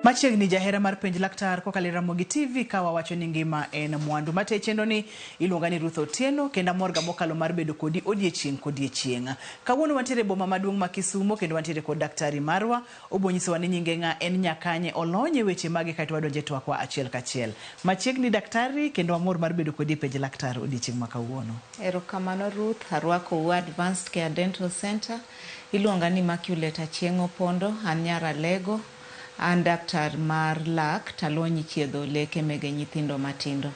Machiegni jahera mar Penj Laktar kokalo e Ramogi TV ka wawacho ni ngima en mwandu. Mate chenro ni iluonga ni Ruth Otieno kendo amor ga mokalo mar bedo kodi odiechieng' kodiechieng'. Kawuono wantiere e boma maduong' ma Kisumo kendo wantiere kod daktari marwa. Obo nyisowa ni nyinge ng'a, en nyakanye, olony e weche mage kaeto wadonjo e twakwa achiel kachiel. Machiegni daktari kendo amor mar bedo kodi e Penj Laktar odiechieng' ma kawuono. Erokamano Ruth, arwakou Advanced Care Dental Center. Iluonga ni Immaculate Achieng' Opondo, an nyar Alego. An daktar mar lak talony chiedho leke mege nyithindo matindo.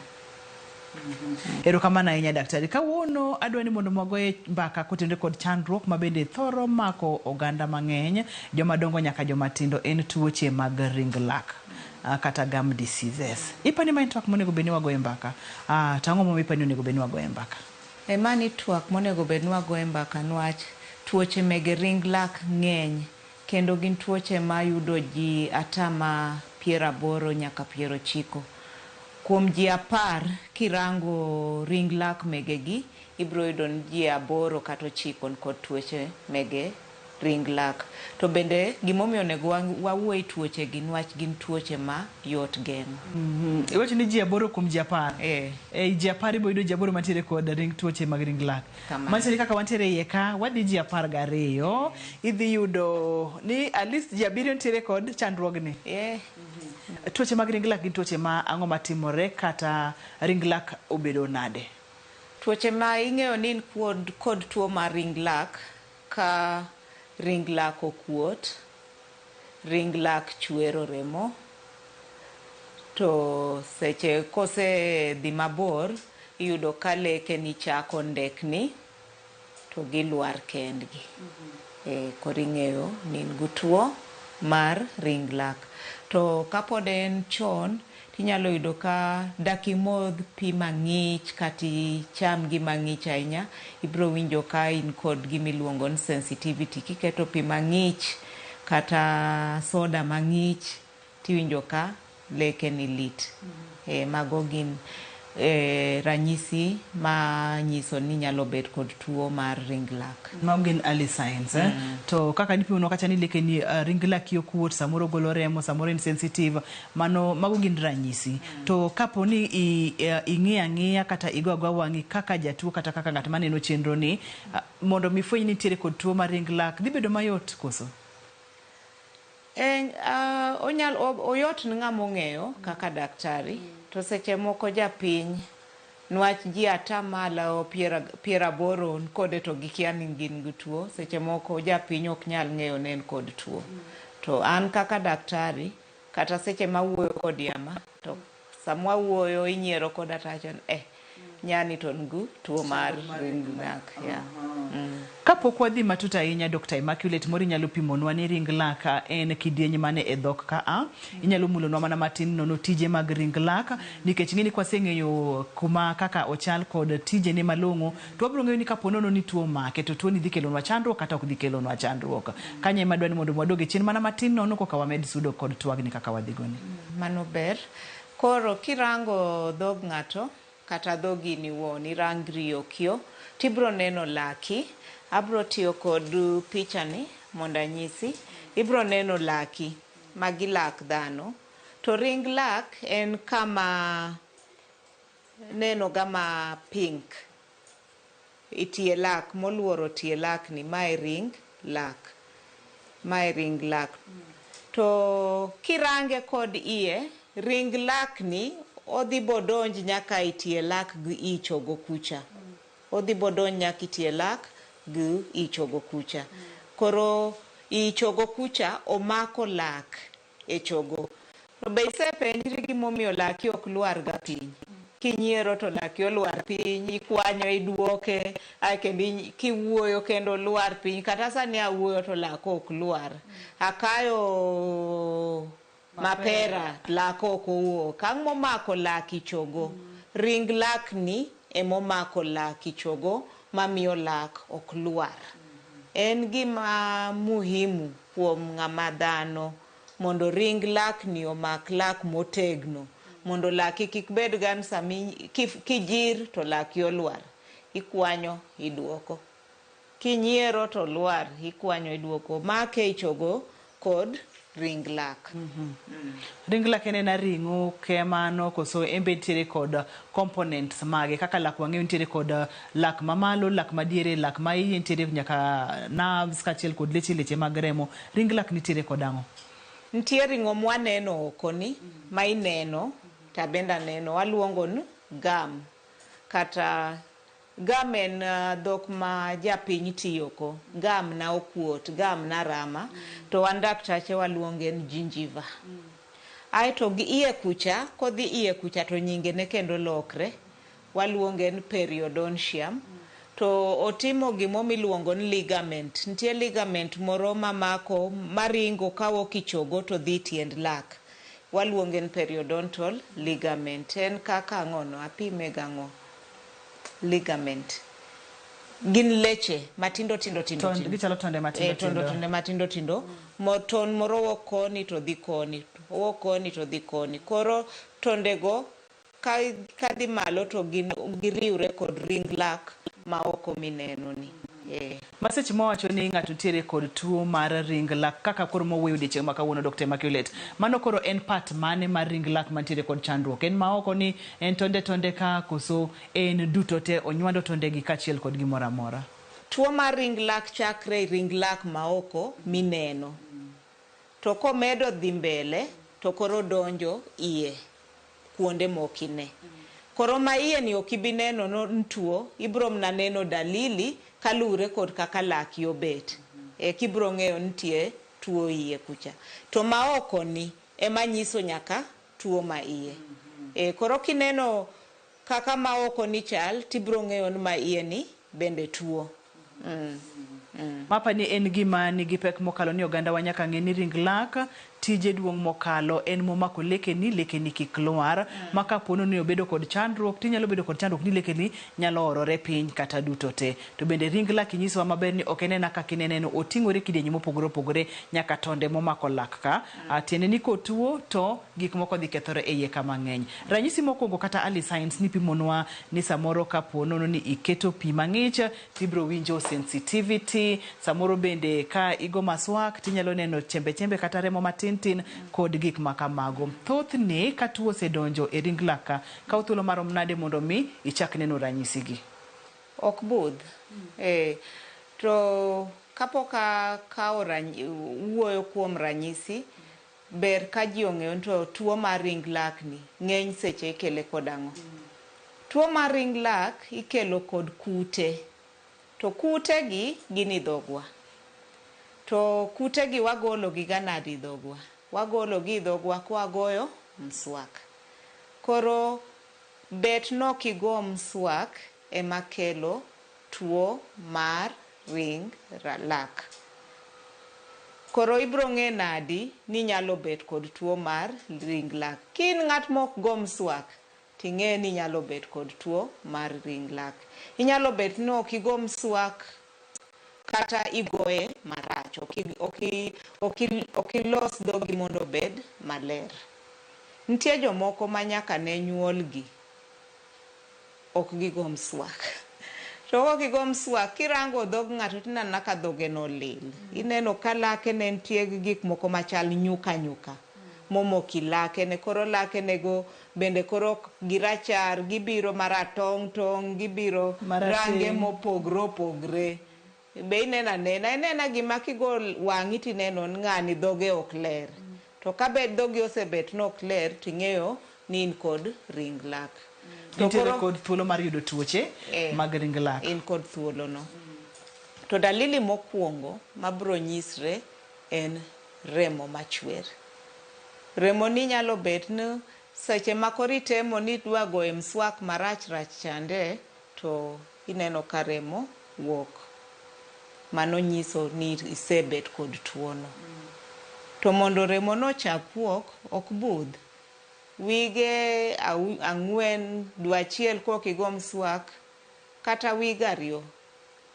Erokamano ahinya daktari. Kawuono adwa ni mondo wagoye mbaka kotenore kod chandruok ma bende thoro mako oganda mang'eny, joma dongo nyaka joma tindo, en tuoche mag ring lak kata gum diseases. Ipani ma en twak monego bed ni wagoye mbaka? To ang'o momiyo ipani onego bed ni wagoye mbaka? E mani twak monego bed ni wagoye mbaka nwach tuoche mege ring lak ng'eny kendo gin tuoche mayudo ji atama 80 nyaka 90. Kuom ji 10 kirango ring lak megegi, ibiro yudo ni ji 8 kata 9 nikod tuoche mege ring lak. To bende gimomiyo onego wawuo e tuoche gi nwach gin tuoche ma yot geng'o. Iwacho ni ji 8 kuom ji 10. E ji 10 ibiro yudo ji 8 mantiere kod ring tuoche mag ring lak. Manyiso ni kaka wantiere iye ka, wadhi ji 12, idhi yudo ni at least ji 7 nitiere kod chandruogni. Tuoche mag ring lak gin tuoche ma ang'o matimore kata ring lak obedo nade? Tuoche ma ing'eyo ni in kod tuo mar ring lak ka ring lak okuot, ring lak chwero remo, to seche kose dhi mabor iyudo ka leke ni chako ndekni to gilwar kendgi. Koro ing'eyo ni in gi tuo mar ring lak. To kapod en chon tinyalo yudo ka dak imodh pi mang'ich kata icham gima ng'ich ahinya, ibiro winjo ka in kod gima iluongo ni sensitivity. Kiketo pi mang'ich kata soda mang'ich tiwinjo ka leke ni lit. Mago gin ranyisi manyiso ni inyalo bet kod tuo mar ring lak. Mago gin early signs. To kaka nipimonwa kacha ni leke ni ring laki okuot, samoro golo remo, samoro en sensitive, mano mago gin ranyisi. To kapo ni ing'iyo ang'iya kata igo agoya wang'i kaka jatuo kata kaka ng'at maneno chenro ni, mondo mi fweny ni nitiere kod tuo mar ring lak, dhi bedo mayot koso? Onyal oyot ne ng'ama ong'eyo kaka daktari, to seche moko japiny nwach ji atamalo 80 kode to gikia ni gin gi tuo, seche moko japiny ok nyal ng'eyo ni en kod tuo. To an kaka daktari, kata seche mawuoyo kodi ama, to sama wawuoyo inyiero koda tawacho ni nyani to nigi tuo mar ring lak. Kapok wadhi matut ahinya, Dr. Immaculate, moro inyalo pimonwa ni ring lak en kidieny mane e dhok ka a? Inyalo mulonwa mana matin nono tije mag ring lak, nikech ing'e ni kwaseng'eyo kuma kaka ochal kod tijene malong'o, to wabiro ng'eyo ni kapo nono ni tuo omake, to tuo ni dhi kelonwa chandruok kata ok dhi kelonwa chandruok. Kanyo ema adwa ni mondo wadog e chien mana matin nono koka wamed sudo kod twagni kaka wadhi goni. Mano ber. Koro kirango dhog ng'ato, kata dhogi ni wuon, irangri okio, tibro neno laki. Abro tiyo kod picha ni mondo anyisi. Ibro neno laki, magi lak dhano. To ring lak en kama neno ga ma pink. Itie lak, moluoro tie lak ni, mae ring lak. Mae ring lak. To kirange kod iye, ring lak ni odhi bodonj nyaka itie lak gi i chogo kucha. Odhi bodonj nyaka itie lak gi i chogo kucha. Koro i chogo kucha omako lak e chogo. To be isepenjri gimomiyo laki ok lwar ga piny? Kinyiero to laki olwar piny, ikwanyo iduoke, ae kendo kiwuoyo kendo olwar piny. Kata sani awuoyo to laka ok lwar. Akayo mapera, laka ok owuok. Ang' momako laki chogo? Ring lakni emomako laki chogo mamiyo lak ok lwar. En gima muhimu kuom ng'ama dhano mondo ring lakni omak lak motegno, mondo laki kik bed gan sami kijir to laki olwar, ikwanyo iduoko. Kinyiero to lwar, ikwanyo iduoko. Make ichogo kod ring lak. Ring lak en ena ring'o kemano koso en be nitiere kod components mage kaka lak wang'eyo nitiere kod lak mamalo, lak madiere, lak maiye, nitiere nyaka nerves kaachiel kod leche leche mag remo. Ring lak nitiere kod ang'o? Nitie ring'o mwaneno oko ni ma ineno to abende aneno waluongo ni gum kata gum en dhok ma japiny tiyo ko. Gum na okuot, gum na rama to wan daktache waluonge ni gingiva. Aeto gi iye kucha, kodhi iye kucha to nyinge ne kendo lokre. Waluonge ni periodontium. To otimo gimo miluongo ni ligament. Nitie ligament moro mamako maringo kawuok e chogo to dhi tiend lak. Waluonge ni periodontal ligament. En kaka ang'ono? Apime gang'o? Ligament. Gin leche matindo tindo tindo tindo. Gichalo tonde matindo tindo. Tonde matindo tindo. Ton moro wuok koni to dhi koni. Owuok koni to dhi koni. Koro tondego ka dhi malo to gin giriwre kod ring lak ma oko mineno ni. Ma seche mawacho ni ng'ato nitiere kod tuo mar ring lak kaka koro mowuoyo odiochieng' ma kawuono Dr. Immaculate. Mano koro en part mane mar ring lak mantiere kod chandruok? En ma oko ni en tonde tonde ka koso en duto te onywando tonde gi kaachiel kod gimoro amora? Tuo mar ring lak chakre e ring lak ma oko mineno. To komedo dhi mbele to koro donjo iye kuonde mokine. Koro ma iye ni ok ibi neno no tuo, ibro mana neno dalili kaluwre kod kaka laki obet. Eka ibro ng'eyo ni nitie tuo iye kucha. To ma oko ni ema nyiso nyaka tuo ma iye. Koro kineno kaka ma oko ni chal, tibro ng'eyo ni ma iye ni bende tuo. Mapa ni en gima nigi pek mokalo ni oganda wa nyaka ng'e ni ring lak tije duong' mokalo en momako lekeni, lekeni kik lwar. Ma kapo ni obedo kod chandruok tinyalo bedo kod chandruok ni lekeni nyalo orore piny kata duto te. To bende ring lak inyisowa maber ni ok en ena kaka ineneno, oting'ore kidienje mopogore opogore nyaka tonde momako lak ka. Tiende ni kotuo to gik moko dhi kethore e iye ka mang'eny. Ranyisi mokwongo kata early signs nipimonwa ni samoro kapo nono ni iketo pi mang'ich tibro winjo sensitivity, samoro bende ka igo maswak tinyalo neno chembe chembe kata remo matin tin kod gik ma kamago. Thothne ka tuo osedonjo e ring lak ka, kawo thuolo marom nade mondo mi ichak neno ranyisi gi? Ok budh. To kapok akawo wuoyo kuom ranyisi, ber ka ji ong'eyo ni to tuo mar ring lak ni ng'eny seche ikele kod ang'o. Tuo mar ring lak ikelo kod kute. To kute gi gin e dhogwa. To kute gi wagolo gi ga nade e dhogwa? Wagolo gi e dhogwa kwagoyo mswak. Koro bet nok igo mswak ema kelo tuo mar ring lak. Koro ibro ng'e nadi ni nyalo bet kod tuo mar ring lak. Ka in ng'at mok go mswak, ting'e ni nyalo bet kod tuo mar ring lak. Inyalo bet ni ok igo mswak kata igoye marach, ok ilos dhogi mondo obed maler. Nitie jomoko ma nyaka ne nyuolgi ok gigo mswak. To kok igo mswak, kirango dhog ng'ato tineno ka dhoge no olil. Ineno ka lake ne nitie gi gik moko machal nyuka nyuka momoko i lake ne. Koro lake nego bende koro girachar, gibiro maratong' tong', gibiro range mopogre opogre. Be ineno anena, inena gima kigo wang'i tineno ni ng'ani dhoge ok ler. To ka bet dhogi osebet ni ok ler, ting'eyo ni in kod ring lak. To Nitiere kod thuolo mar yudo tuoche mag ring lak. In kod thuolo no. To dalili mokwongo mabro nyisre en remo machwer. Remo ni nyalo bet ni seche ma koro itemo ni idwa goyo mswak marach rach chande to ineno ka remo wuok. Mano nyiso ni isebet kod tuo no. To mondo remo no ochak wuok, ok budh. Wige 4, dwe achiel kok igo mswak, kata wige 2,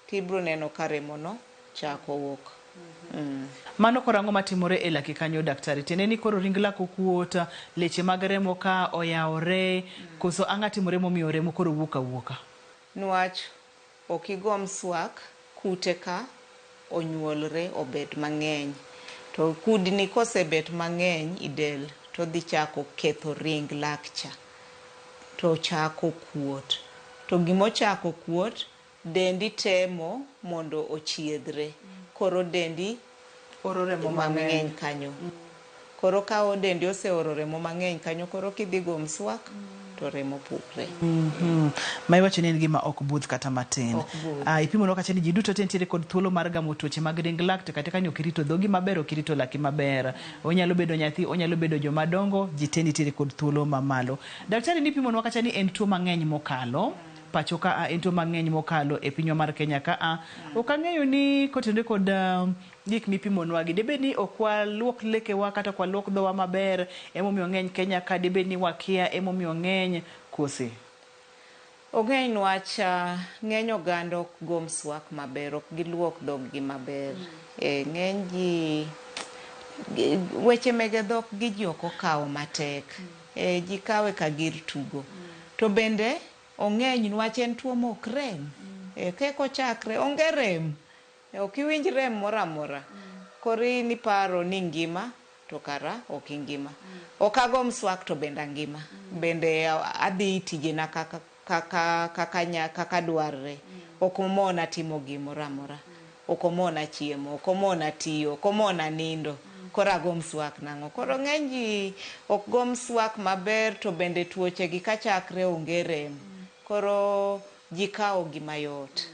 tibro neno ka remo no chako wuok. Mano koro ang'o matimore e laki kanyo daktari? Tiende ni koro ring lak okuot, leche mag remo ka oyawore, koso ang'o timore momiyo remo koro wuok awuoka? Niwach ok igo mswak, kute ka onyuolre obed mang'eny. To kudni kosebet mang'eny i del to dhi chako ketho ring lak cha. To chako kuot. To gimochako kuot, dendi temo mondo ochiedhre. Koro dendi oro remo mang'eny kanyo. Koro ka dendi oseoro remo mang'eny kanyo, koro kidhi go mswak to remo pukre. Ma iwacho ni en gima ok budh kata matin. Ok budh. Ipimo kacha ni ji duto te nitiere kod thuolo mar gamo tuoche mag ring lak, to kata ka ni ok irito dhogi maber, ok irito laki maber. Onyalo bedo nyathi, onyalo bedo joma dongo, ji te nitiere kod thuolo mamalo. Daktari nipimonwa kacha ni en tuo mang'eny mokalo pacho ka, en tuo mang'eny mokalo e pinywa mar Kenya ka. Ok ang'eyo ni kotenore kod gik mipimonwa gi, dibed ni ok waluok lekewa kata ok waluok dhowa maber emomiyo ng'eny Kenya ka, dibed ni wakia emomiyo ng'eny kose? Ong'eny nwach ng'eny oganda ok go mswak maber, ok giluok dhoggi maber. Ng'eny ji weche mege dhok gi ji ok okawo matek. Ji kawe ka gir tugo. To bende ong'eny nwach en tuo mok rem. Keko chakre onge rem. Ok iwinj rem moro amora. Koro in iparo ni ngima to kara ok ingima. Ok ago mswak to bende angima. Bende adhi tijena kaka dwarre. Ok omona timo gimoro amora. Ok omona chiemo, ok omona tiyo, ok omona nindo. Koro ago mswak nang'o? Koro ng'eny ji ok go mswak maber to bende tuoche gi kachakre onge rem. Koro ji kawo gima yot.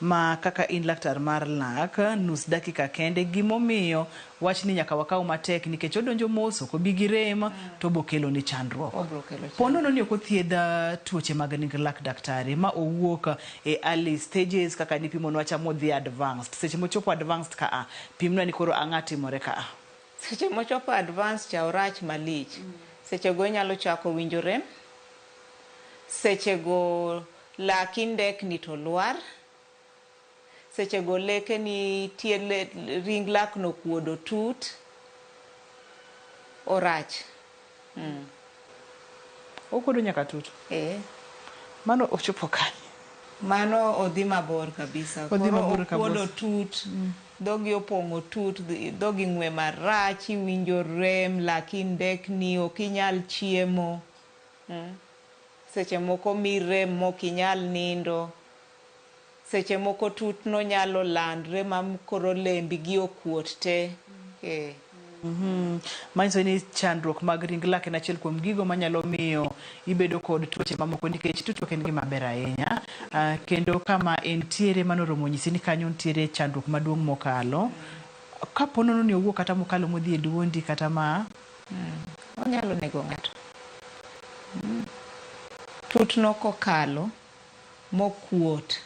Ma kaka in laktar mar lak, nus dakika kende, gimomiyo wach ni nyaka wakaw matek nikech odonjo mos, ok obi gi rem, to obokelo ni chandruok. Obro kelo chandruok. Po nono ni ok othiedh tuoche mag ring lak daktari, ma owuok e early stages kaka nipimonwa cha modhi advanced. Seche mochopo advanced ka a, pimnwa ni koro ang'a timore ka a. Seche mochopo advanced cha orach malich. Seche go inyalo chako winjo rem. Seche go laki ndekni to lwar. Seche go leke ni tie ring lak no kuodo tut. Orach. Okuodo nyaka tut? Mano ochopo kanye? Mano odhi mabor kabisa. Odhi mabor Koro okuodo kabisa. tut. Dhogi opong'o tut, dhogi ng'we marach, iwinjo rem, laki ndekni, ok inyal chiemo. Seche moko mi rem mok inyal nindo. Seche moko tut no nyalo landre ma koro lembi gi okuot te. Manyiso ni chandruok mag ring lak en achiel kuom gigo manyalo miyo ibedo kod tuoche mamoko nikech tut ok en gima ber ahinya. Kendo kama entiere mano romo nyisi ni kanyo nitiere chandruok maduong' mokalo. Kapo nono ni owuok kata mokalo modhi e duondi kata ma Onyalo nego ng'ato. Tut no kokalo mokuot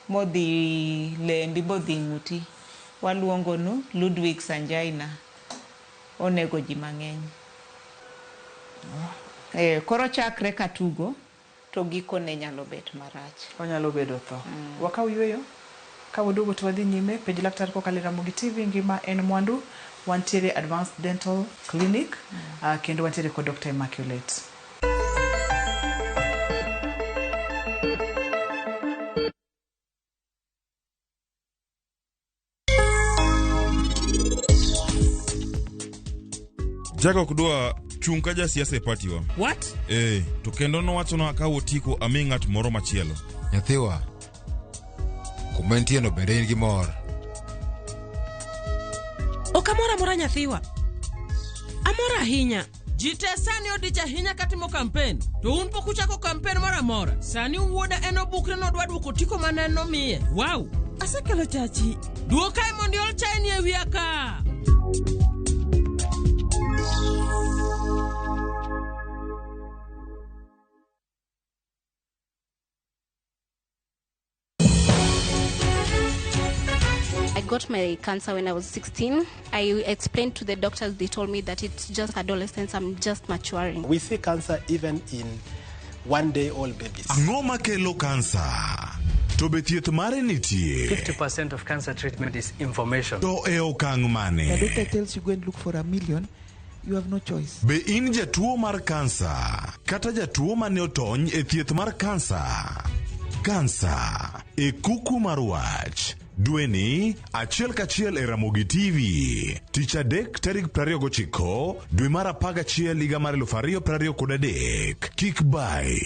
modhi lembi bodhi ng'uti, waluongo nu Ludwig's angina. Onego ji mang'eny. Koro chakre ka tugo to gikone nyalo bet marach. Onyalo bedo tho. Wakaw yueyo. Ka waduogo to wadhi nyime penj laktar kokalo e Ramogi TV ngima en mwandu. Wantiere Advanced Dental Clinic, kendo wantiere kod Dr. Immaculate. Jack ok dwa chung' ka jasiasa e party wa. What? To kendo nowachona akaw otiko ami ng'at moro machielo. Nyathiwa, kuma entie no bende in gi mor. Ok amor amora nyathiwa. Amor ahinya. Ji te sani odich ahinya katimo kampen, to un pok uchako kampen moro amora. Sani wuoda en obukre nodwa duoko otiko mane en nomiye. Wow! Asekelo chachi. Duok kae mondo iol chae ni e wiya ka. I got my cancer when I was 16. I explained to the doctors, they told me that it's just adolescence, I'm just maturing. We see cancer even in one-day-old babies. Ang'o makelo kansa? To be thieth mare nitie? 50% of cancer treatment is information. To e okang' mane? The doctor tells you go and look for $1 million, you have no choice. Be in jatuo mar kansa kata jatuo mane otony e thieth mar kansa? Kansa e kuku mar wach. Dweni achiel kachiel e Ramogi TV. Tich adek tarik 29 dwe mar 11 higa mar 2023. Kik bai.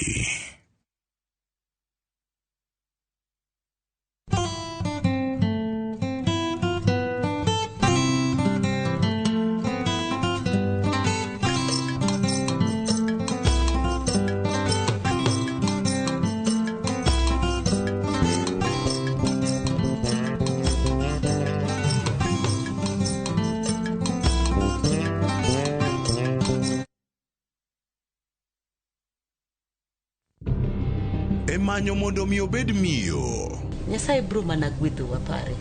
E manyo mondo mi obed miyo. Nyasaye biro mana gwedhowa pare.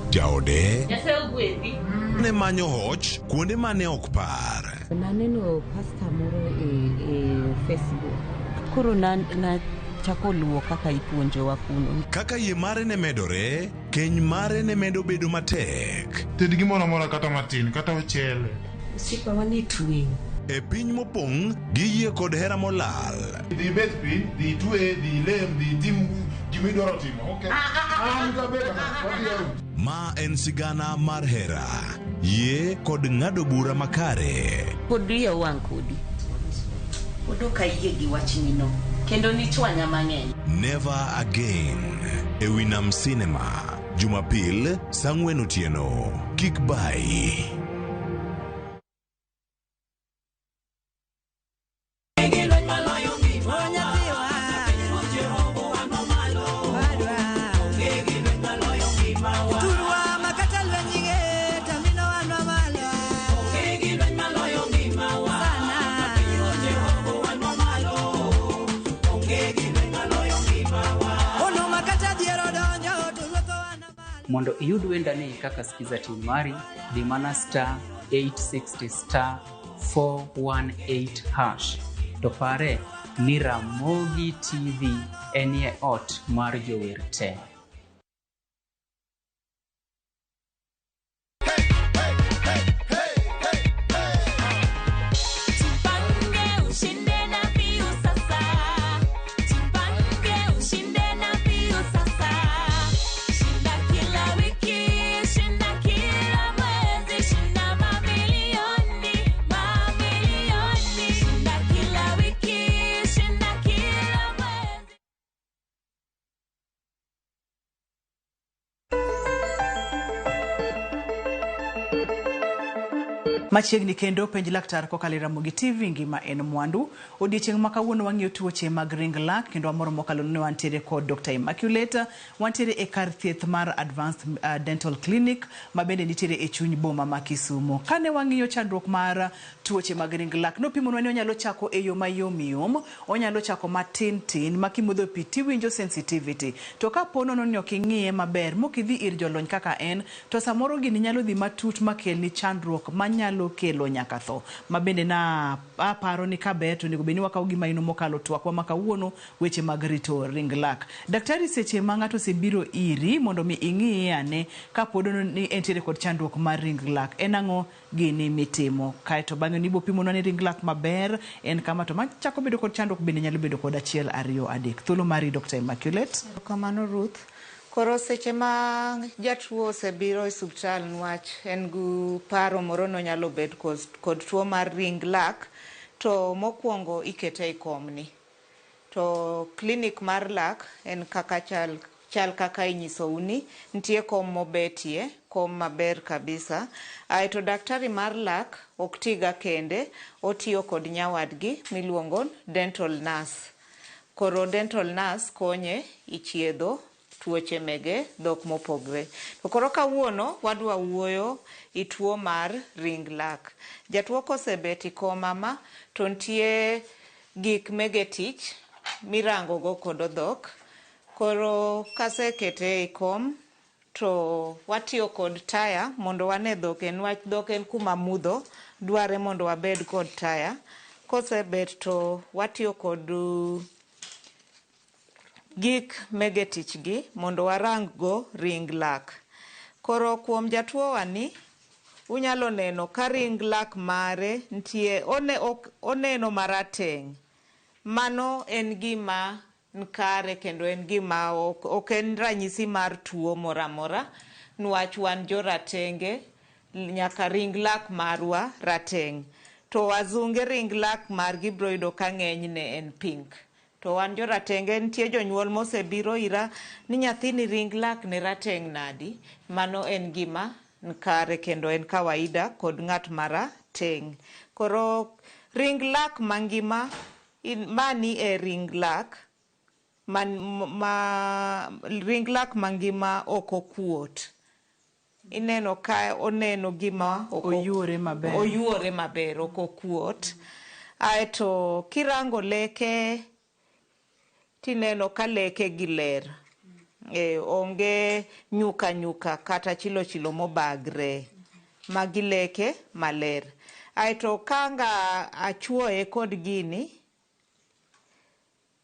Jaode Nyasaye ogwedhi. ne manyo hoch kuonde mane ok par. Naneno pasta moro e Facebook. Koro nachako luwo kaka ipuonjowa kuno. Kaka yie mare ne medore, keny mare ne medo bedo matek. Ted gimoro amora kata matin, kata ochele. Osiepa wane tweng'. E piny mopong' gi yie kod hera molal. Dhi ibet piny, dhi itwe, dhi ilem, dhi itim gimidwaro timo. Okay. An kabeta, wadhi out. Ma en sigana mar hera, yie kod ng'ado bura makare. Pod iya wang' kodi. Pod ok ayie gi wachni no. Kendo nichwanya mang'eny. Never Again e Winam Cinema, Jumapil saa 4 otieno. Kik bai. Mondo iyud wendani kaka skiza tune mari, dhi mana star 860 star 418 hash. To pare ni Ramogi TV enie ot mar jower te. Tupange ushinde na mbiu sasa. Tupange ushinde na mbiu sasa. Shinda kila wiki, shinda kila mwezi, shinda mamilioni, mamilioni. Shinda kila wiki, shinda kila mwezi. Machiegni kendo penj laktar kokalo e Ramogi TV ngima en mwandu. Odiechieng' ma kawuono wang'iyo tuoche mag ring lak kendo wamor mokalo ne wantiere kod Dr. Immaculate. Wantiere e kar thieth mar Advanced Dental Clinic ma bende nitiere e chuny boma ma Kisumu. Kane wang'iyo chandruok mar tuoche mag ring lak, nopimonwa ni onyalo chako e yo mayom yom, onyalo chako matin tin ma kimodho pi tiwinjo sensitivity. To kapo nono ni ok ing'iye maber mok idhi ir jolony kaka en, to samoro gini nyalo dhi matut makelni chandruok manyalo kelo nyaka tho. Ma bende na aparo ni kaber to onego bed ni wakawo gima ino mokalo twakwa ma kawuono weche mag rito ring lak. Daktari, seche ma ng'ato osebiro iri mondo mi ing'iye ane kapod ni entiere kod chandruok mar ring lak, en ang'o gini mitimo? Kaeto bang'e nibo pimonwa ni ring lak maber en kama, to machako bedo kod chandruok bende nyalo bedo kod 1, 2, 3. Thuolo mari Dr. Immaculate. Kamano Ruth. Koro seche ma jatuo osebiro e osiptal nwach en gi paro moro nonyalo bet kod tuo mar ring lak, to mokwongo ikete e komni. To klinik mar lak en kaka chal kaka inyisou ni nitie kom mobetie, kom maber kabisa. Aeto daktari mar lak ok tiga kende, otiyo kod nyawadgi miluongo dental nurse. Koro dental nurse konye ichiedho tuoche mege dhok mopogre. To koro kawuono wadwa wuoyo i tuo mar ring lak. Jatuo kosebet i kom ama to nitie gik mege tich mirango go kod dhok. Koro kasekete i kom to watiyo kod taya mondo wane dhok en wach dhok en kuma mudho dware mondo wabed kod taya. Kosebet to watiyo kod gik mege tich gi mondo warang go ring lak. Koro kuom jatuo wani unyalo neno ka ring lak mare nitie oneno marateng'. Mano en gima Nkare kendo en gima ok en ranyisi mar tuo moro amora niwach wan joratenge nyaka ring lak marwa rateng'. To wazunge ring lak margi biro yudo ka ng'enyne en pink. To wan joratenge nitie jonyuol mosebiro ira ni nyathini ring lak ne rateng' nadi. Mano en gima nkare kendo en kawaida kod ng'at marateng'. Koro ring lak mangima mani e ring lak ma ring lak mangima ok okuot. Ineno ka oneno gima oyuore maber. Oyuore maber, ok okuot. Aeto kirango leke tineno ka leke gi ler. Onge nyuka nyuka kata chilo chilo mobagre. Magi leke maler. Aeto kanga achuoye kod gini,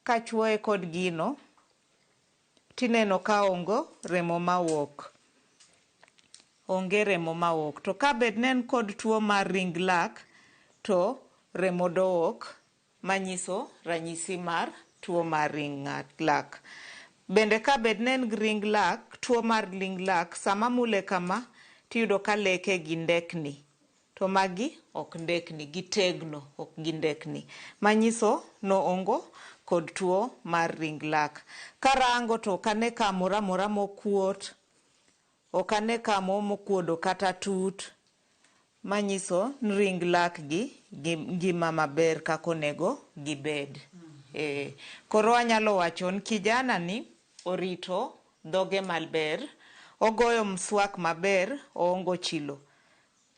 kachuoye kod gino, tineno ka ongo remo mawuok. Onge remo mawuok. To ka bed ne en kod tuo mar ring lak, to remo dowuok, manyiso ranyisi mar tuo mar ring lak. Bende ka bed ne en ring lak, tuo mar ring lak, sama mule kama, tiyudo ka leke gi ndekni. To magi ok ndekni, gitegno, ok gindekni. Manyiso no ongo kod tuo mar ring lak. Karango to ok ane kamoro amora mokuot, ok ane kamo mokuodo kata tut, manyiso ni ring lak gi ngima maber kaka onego gibed. Koro anyalo wacho ni kijana ni orito dhoge maber, ogoyo mswak maber, oongo chilo.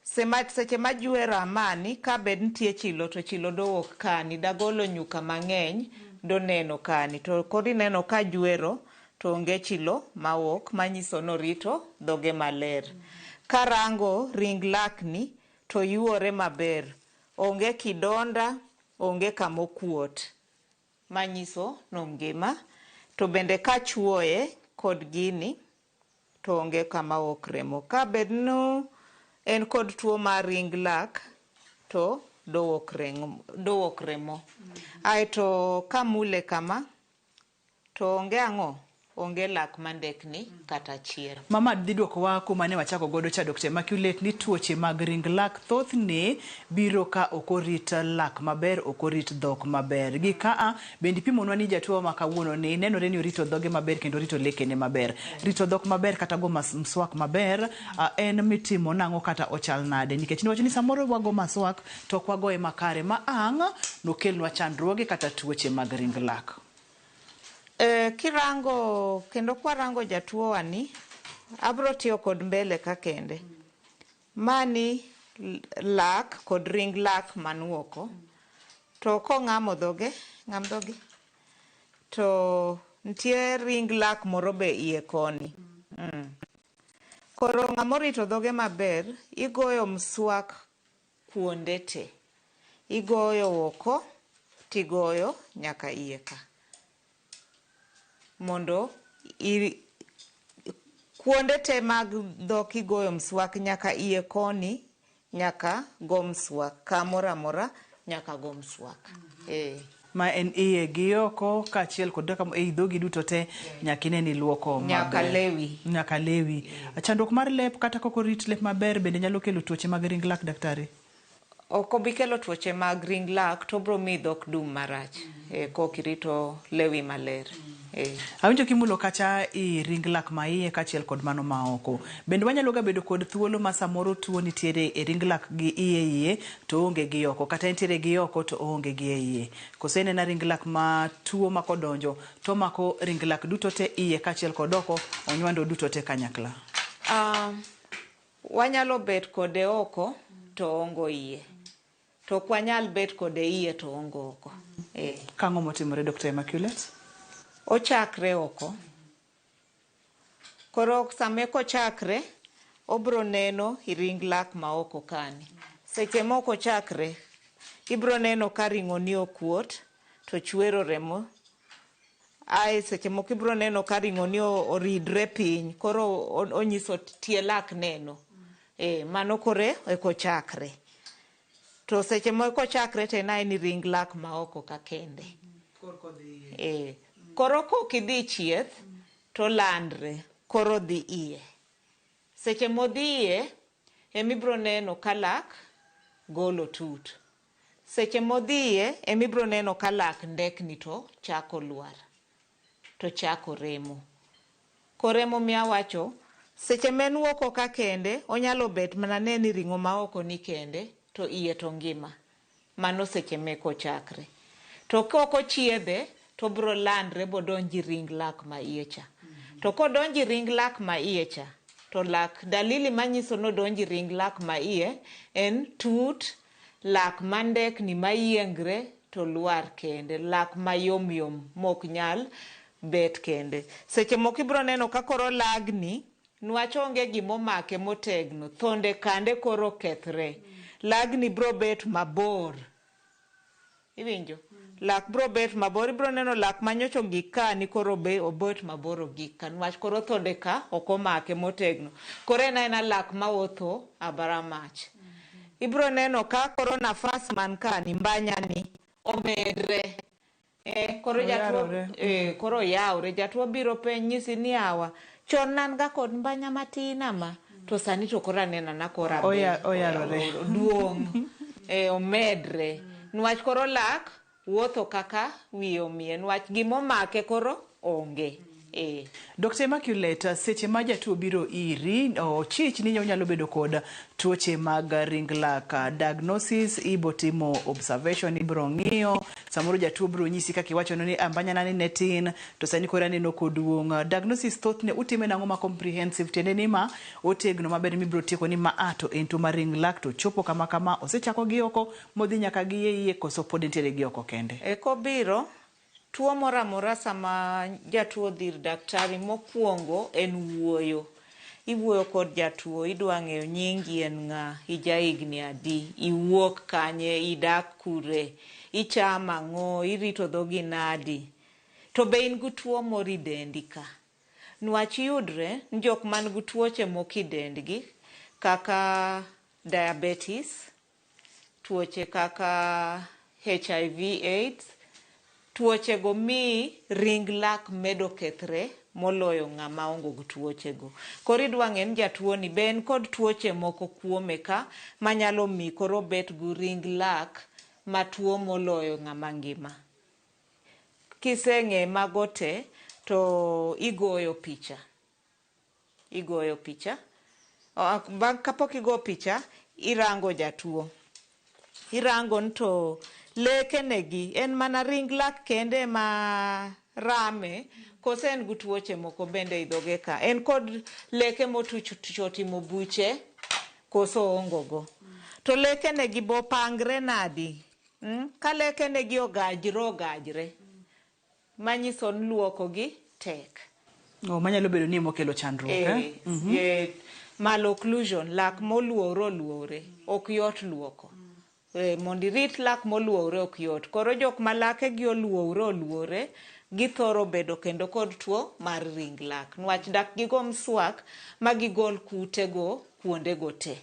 Seche ma juero amani, ka bed nitie chilo to chilo dowuok kani, dagolo nyuka mang'eny doneno kani. To koro ineno ka juero to onge chilo mawuok, manyiso norito dhoge maler. Karango ring lakni to yuore maber, onge kidonda, onge kamokuot, manyiso nongima. To bende kachuoye kod gini to onge kama wuok remo. Ka bed no en kod tuo mar ring lak to dowuok remo. Aeto kamule kama to onge ang'o? Onge lak mandekni kata achiel. Mama dhi duokowa kuma ne wachako godo cha Dr. Immaculate ni tuoche mag ring lak thothne biro ka ok orit lak maber, ok orit dhok maber. Gi kaa bende ipimonwa ni jatuo ma kawuono ni nenore ni orito dhoge maber kendo orito lekene maber. Rito dhok maber kata go mswak maber en mitimo nang'o kata ochal nade? Nikech niwacho ni samoro wago maswak to ok wagoye makare ma ang' nokelnwa chandruoge kata tuoche mag ring lak. Kirango kendo kwarango jatuo wani, abro tiyo kod mbele ka kende. Mani lak kod ring lak man oko. To kong'amo dhoge, ng'am dhogi, to nitie ring lak moro be iye koni. Koro ng'ama orito dhoge maber, igoyo mswak kuonde te. Igoyo oko, tigoyo nyaka iye ka. Mondo kuonde te mag dhok igoyo mswak nyaka iye koni, nyaka go mswak. Kamoro amora nyaka go mswak. Ma en iye gi oko kaachiel kod kaka ei dhogi duto te nyaka ine ni luoko maber. Nyaka lewi. Nyaka lewi. Chandruok mar lep kata kok orit lep maber bende nyalo kelo tuoche mag ring lak, daktari? Ok obi kelo tuoche mag ring lak to obiro miyo dhok dum marach kok irito lewi maler. Awinjo kimulo kacha i ring lak ma iye kaachiel kod mano ma oko. Bende wanyalo ga bedo kod thuolo ma samoro tuo nitiere e ring lak gi iye iye to oonge gi oko, kata entiere gi oko to oonge gi e iye. Koso en ena ring lak ma tuo ma kodonjo to mako ring lak duto te iye kaachiel kod oko, onywando duto te kanyakla. Wanyalo bet kode oko to ongo iye. To ok wanyal bet kode iye to ongo oko. Kang'o motimore Dr. Immaculate? Ochakre oko. Koro sama kochakre, obro neno i ring lak ma oko kani. Seche moko ochakre, ibro neno ka ring'o ni okuot to chwero remo. Ae seche moko ibro neno ka ring'o ni oridre piny, koro onyiso tie lak neno. Mano kore ekochakre. To seche moko ochakre to en ae ni ring lak ma oko ka kende. Koro kok idhi chieth to landre koro dhi iye. Seche modhi iye emibro neno ka lak golo tut. Seche modhi iye emibro neno ka lak ndekni to chako lwar to chako remo. Koremo miawacho seche ma en oko ka kende onyalo bet mana ne ni ring'o ma oko ni kende to iye to ngima. Mano seche meko chakre. To kok ochiedhe to bro landre bodonji ring lak ma iye cha. To kodonji ring lak ma iye cha to lak dalili manyiso ni odonji ring lak ma iye en tut, lak mandekni mayiengre to lwar kende, lak mayomyom mok nyal bet kende. Seche moko ibro neno ka koro lagni nwach onge gimomake motegno, thonde kande koro kethre. Lagni bro bet mabor. Iwinjo? Lak bro bet mabor, ibro neno lak manyocha ogik ka ni koro be obet mabor ogik ka nwach koro thonde ka ok omake motegno. Koro en aena lak mawuotho abara mach. Ibro neno ka koro nafas man ka ni mbanya ni omedre. Koro jatuo koro yawre, jatuo biro penj nyisi ni awa chon ne an ga kod mbanya matin ama to sani to koro aneno ana koro aber. Oyarore. Oduong'. Omedre. Nwach koro lak wuotho kaka wiye omiye nwach gimomake koro onge. Dr. Immaculate, seche ma jatuo biro iri, ochich ni onyalo bedo kod tuoche mag ring lak. Diagnosis, ibo timo observation, ibro ng'iyo, samoro jatuo biro nyisi kaka iwacho ni mbanyana ni ne tin, to sani koro aneno koduong'. Diagnosis thothne utime nang'o ma comprehensive, tiende ni ma otegno maber mibiro tieko ni ma a to en tuo mar ring lak to chopo kama kama, osechako gi oko modhi nyaka gi iye koso pod entiere gi oko kende. Kobiro, tuo moro amora sama jatuo dhi ir daktari mokwongo en wuoyo. Iwuoyo kod jatuo, idwa ng'eyo nyingi en ng'a, ija higni adi, iwuok kanye, idak kure, ichamo ang'o, irito dhogi nadi. To be in gi tuo moro e dendi ka. Nwach yudre ni jok man gi tuoche moko e dendgi kaka diabetes, tuoche kaka HIV AIDS, tuoche go mi ring lak medo kethre moloyo ng'ama onge gi tuoche go. Koro idwa ng'e ni jatuo ni be en kod tuoche moko kuome ka manyalo mi koro bet gi ring lak matuo moloyo ng'ama ngima. Kiseng'e mago te to igoyo picha. Igoyo picha. Bang' kapok igo picha, irango jatuo. Irango ni to lekene gi en mana ring lak kende ma rame kose en gi tuoche moko bende e dhoge ka. En kod leke motuch otimo buche koso oongo go. To lekene gi bo pangre nadi? Ka lekene gi ogajre ogajre, manyiso ni luoko gi tek. Manyalo bedo ni emokelo chandruok. Malocclusion, lak moluowre oluowre, ok yot luoko. Mondo irit lak moluowre ok yot. Koro jok ma lake gi oluowre oluowre, githoro bedo kendo kod tuo mar ring lak. Nwach dak gigo mswak ma gigol kutego kuondego te.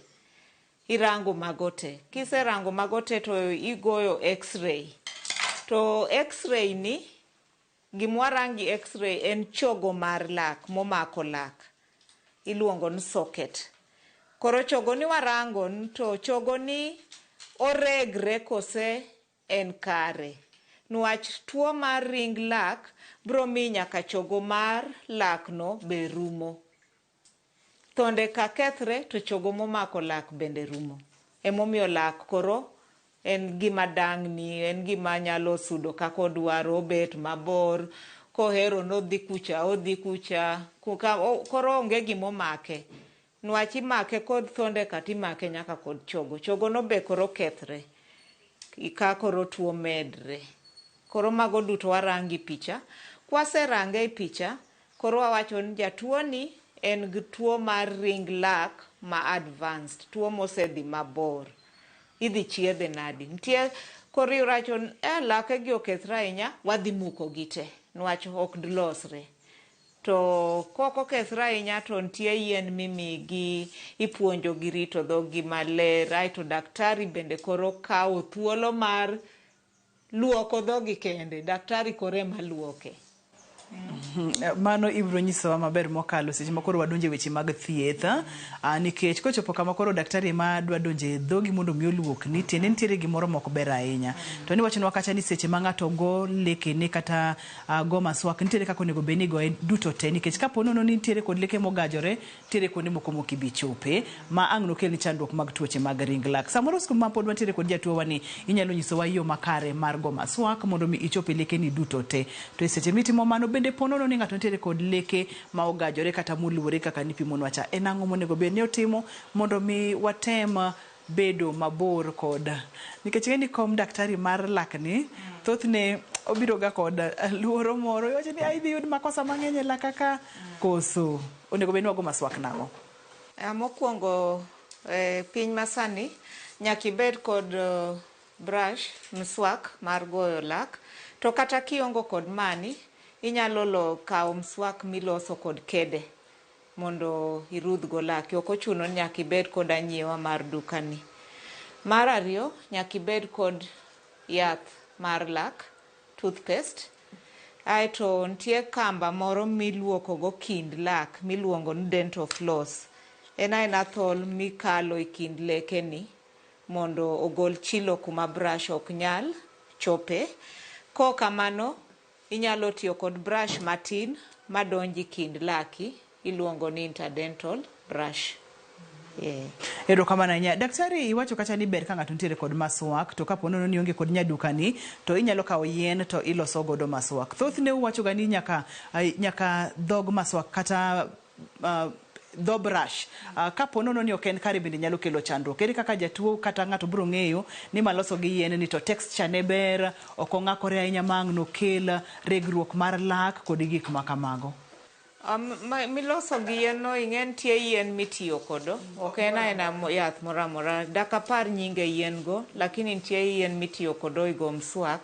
Irango mago te. Kiserango mago te to igoyo x-ray. To x-ray ni, gimwarangi x-ray en chogo mar lak momako lak. Iluongo ni socket. Koro chogo ni warango to chogo ni oregre kose en kare. Nwach tuo mar ring lak bro mi nyaka chogo mar lak no be rumo. Thonde ka kethre to chogo momako lak bende rumo. Emomiyo lak koro en gima dang'ni, en gima nyalo sudo kaka odwaro, obet mabor, kohero nodhi kucha, odhi kucha, koro onge gimomake. Nwach imake kod thonde ka timake nyaka kod chogo. Chogo no be koro kethre. Ka koro tuo medre. Koro mago duto warangi picha. Kwaserange e picha, koro wawacho ni jatuo ni en gi tuo mar ring lak ma advanced, tuo mosedhi mabor. Idhi chiedhe nadi? Nitie koro iwacho ni lake gi okethre ahinya, wadhi muko gi te. Nwach ok dilosre. To kok okethre ahinya to nitie yien mimigi, ipuonjo gi rito dhogi maler, aeto daktari bende koro kawo thuolo mar luoko dhogi kende. Daktari koro ema luoke. Mano ibiro nyisowa maber mokalo seche ma koro wadonjo e weche mag thieth, nikech kochopo kama koro daktari ma dwa donjo e dhogi mondo mi oluokni, tiende nitiere gimoro mok ber ahinya. To niwachonwa kacha ni seche ma ng'ato go lekene kata go maswak, nitiere kaka onego bed ni igoye duto te, nikech kapo nono ni nitiere kod leke mogajore, nitiere kuonde moko mok ibi chope ma ang' nokelni chandruok mag tuoche mag ring lak. Samoro ma pod wantiere kod jatuo ni inyalo nyisowa yo makare mar go maswak mondo mi ichop e lekeni duto te. To e seche mitimo mano bende po nono ni ng'ato nitiere kod leke ma ogajore kata moluore kaka nipimonwa cha, en ang'o monego bed ni otimo mondo mi watem bedo mabor kod, nikech ing'e ni kom daktari mar lakni thothne obiro ga kod luoro moro, iwacho ni idhi yud makosa mang'eny e lak kaka koso onego bed ni wago maswak nang'o? Mokwongo piny masani nyaka ibed kod brush, mswak mar goyo lak, to kata kiongo kod mani inyalo kawo mswak miloso kod kede mondo irudh go laki. Ok ochuno ni nyaka ibed kod anyiewa mar dukani. Mar ariyo, nyaka ibed kod yath mar lak, toothpaste. Aeto nitie kamba moro miluoko go kind lak miluongo ni dental floss. En aena thol mikalo e kind lekeni mondo ogol chilo kuma brush ok nyal chope. Kok kamano, inyalo tiyo kod brush matin madonjo e kind laki, iluongo ni interdental brush. Erokamano ahinya. Daktari, iwacho kacha ni ber ka ng'ato nitiere kod maswak, to kapo nono ni ionge kod nyadukani, to inyalo kawo yien to iloso godo maswak. Thothne uwacho ga ni nyaka dhog maswak kata dho brush. Kapo nono ni ok en kare bende nyalo kelo chandruok. Ere kaka jatuo kata ng'ato biro ng'eyo ni maloso gi yien ni to texture ne ber, ok ong'akore ahinya ma ang' nokel regruok mar lak kod gik ma kamago? Miloso gi yien no, ing'e nitie yien mitiyo kodo, ok en aena yath moro amora. Dak apar nyinge yien go, lakini nitie yien mitiyo kodo e go mswak,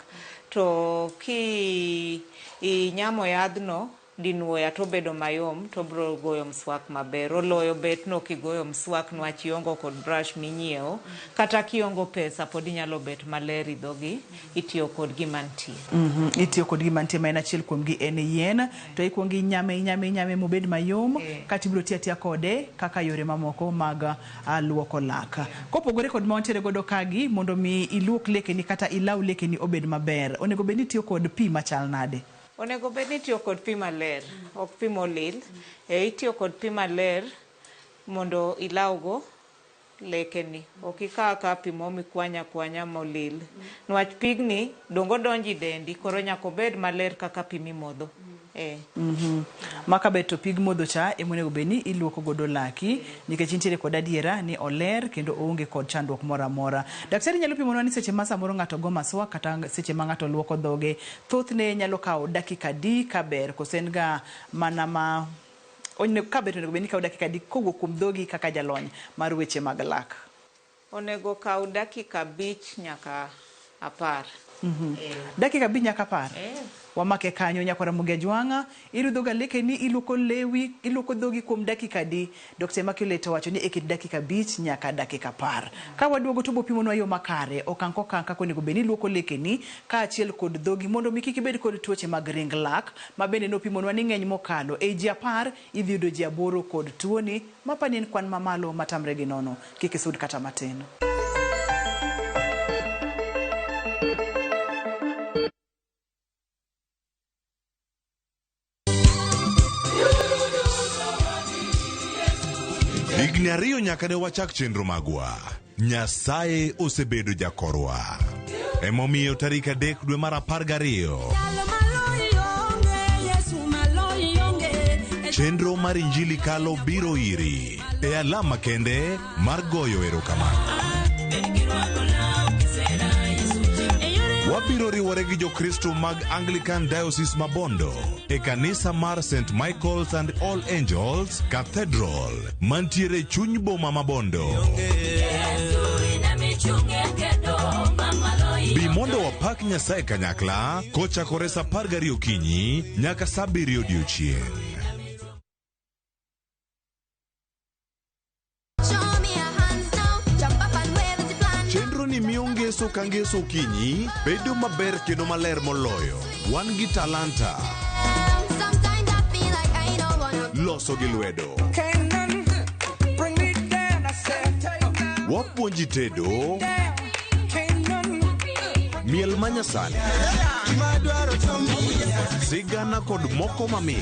to ki inyamo yadhno dinuoya to obedo mayom, to obiro goyo mswak maber. Oloyo bet no kigoyo mswak nwach iongo kod brush minyiewo, kata kiongo pesa pod inyalo bet maler e dhogi, itiyo kod gima nitie. Itiyo kod gima nitie ma en achiel kuom gi en yien, to ikuongo inyame mobed mayom, kata ibiro tiyo atiya kode kaka yore mamoko mag luoko lak. Kopogore kod ma wantiere godo kagi, mondo mi iluok lekeni kata ilaw lekeni obed maber, onego bed ni itiyo kod pi machal nade? Onego bed ni itiyo kod pi maler, ok pi molil. Itiyo kod pi maler mondo ilawgo lekeni. Ok ikaw akawa pi mo mikwanya akwanya molil. Nwach pigni dongo donjo e dendi, koro nyaka obed maler kaka pi mimodho. Maka bet to pig modho cha ema onego bed ni iluoko godo laki, nikech nitiere kod adiera ni oler kendo oonge kod chandruok moro amora. Daktari nyalo pimonwa ni seche ma samoro ng'ato go maswak kata seche ma ng'ato luoko dhoge, thothne nyalo kawo dakika adi kaber, koso en ga mana ma kaber onego bed ni kawo dakika adi kowuok kuom dhogi kaka jalony mar weche mag lak? Onego kaw dakika 5 nyaka 10. Dakika 5 nyaka 10? Wamake kanyo nyakwara Ramogi Ajwang'a, irudho ga lekeni, iluoko lewi, iluoko dhogi kuom dakika adi? Dr. Immaculate owacho ni e kind dakika 5 nyaka dakika 10. Ka waduogo to bopimonwa yo makare, okang' kokang' kaka onego bed ni iluoko lekeni kaachiel kod dhogi mondo mi kik ibed kod tuoche mag ring lak, ma bende nopimonwa ni ng'eny mokalo. E ji 10 idhi yudo ji 8 kod tuoni, mapani en kwan mamalo matamre gi nono. Kik isud kata matin. Higni 2 nyaka ne wachak chenro magwa. Nyasaye osebedo jakorwa. Emomiyo tarik 3 dwe mar 12. Chenro mar Injili Kalo biro iri e alama kende mar goyo erokamano. Wabiro riwore gi Jokristo mag Anglican Diocese Mabondo e kanisa mar St. Michael's and All Angels Cathedral mantiere chuny boma Mabondo. Bi mondo wapak Nyasaye kanyakla kochakore saa 12 okinyi nyaka saa 7 odiochieng'. Chenro ni miyo ngeso ka ngeso okinyi bedo maber kendo maler moloyo. Wan gi talanta. Loso gi lwedo. Wapuonji tedo. Miel manyasani. Sigana kod moko mamit.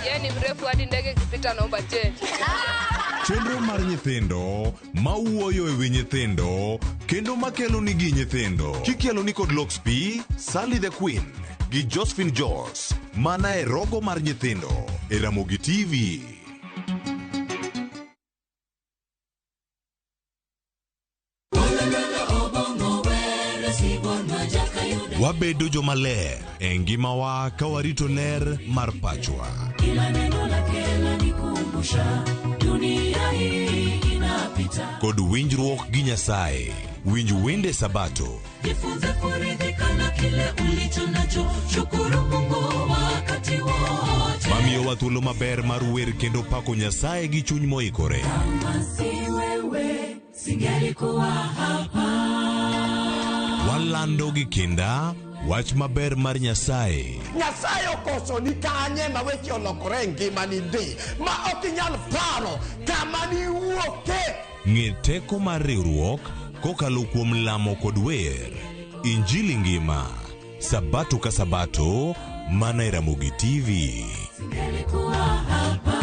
Yeye ni mrefu hadi ndege ikipita naomba change. Chenro mar nyithindo mawuoyo e wi nyithindo kendo makelo nigi nyithindo. Kikelo ni kod Lox P, Sally the Queen gi Josephine Jos mana e rogo mar nyithindo e Ramogi TV. Wabedo jomaler e ngimawa ka warito ler mar pachwa. Kila neno lake lanikumbusha dunia hii inapita. Kod winjruok gi Nyasaye. Winj wende Sabato. Jifunze kuridhika na kile ulicho nacho, shukuru Mungu wakati wote. Mamiyowa thuolo maber mar wer kendo pako Nyasaye gi chuny moikore. Kama si wewe singelikuwa hapa. Walando gi kinda wach maber mar Nyasaye. Nyasaye okoso ni kanye ma weche olokore e ngimani ndi ma ok inyal paro kama niwuoke. Ng'e teko mar riwruok kokalo kuom lamo kod wer. Injili ngima. Sabato ka Sabato mana e Ramogi TV. Singelikuwa hapa.